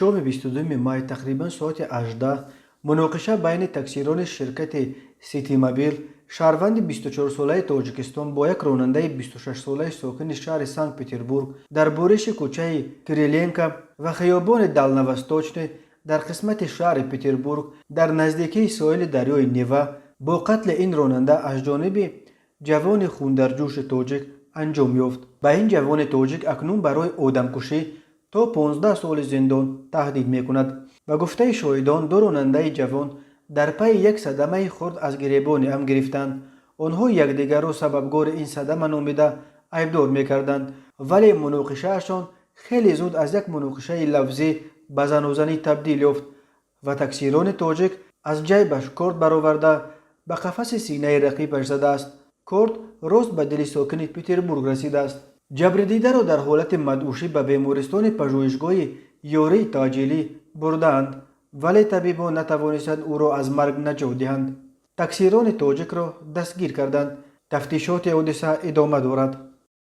Шоми 22 май, тақрибан соати 18, муноқиша байни таксирони ширкати «Ситимобил», шаҳрванди 24-солаи Тоҷикистон бо як ронандаи 26-солаи сокини шаҳри Санкт Петербург дар буриши кӯчаи Кириленко ва хиёбони Дальневосточный дар қисмати шаҳри Петербург, дар наздикии соҳили дарёи Нева, бо қатли ин ронанда аз ҷониби ҷавони хундарҷӯши тоҷик анҷом ёфт. Ба ин ҷавони тоҷик акнун барои одамкушӣ то 15 соли зиндон таҳдид мекунад. Ба гуфтаи шоҳидон, ду ронандаи ҷавон дар пайи як садамаи хурд аз гиребони ҳам гирифтанд. Онҳо якдигарро сабабгори ин садама номида, айбдор мекарданд, вале муноқишаашон хеле зуд аз як муноқишаи лафзӣ ба занузанӣ табдил ёфт ва таксирони тоҷик аз ҷайбаш корд бароварда, ба қафаси синаи рақибаш задааст. Корд рост ба дили сокини Петербург расидааст. Ҷабрдидаро дар ҳолати мадҳушӣ ба бемористони пажӯҳишгоҳи ёрии таъҷилӣ бурдаанд, вале табибон натавонистанд ӯро аз марг наҷот диҳанд. Таксирони тоҷикро дастгир карданд. Тафтишоти ҳодиса идома дорад.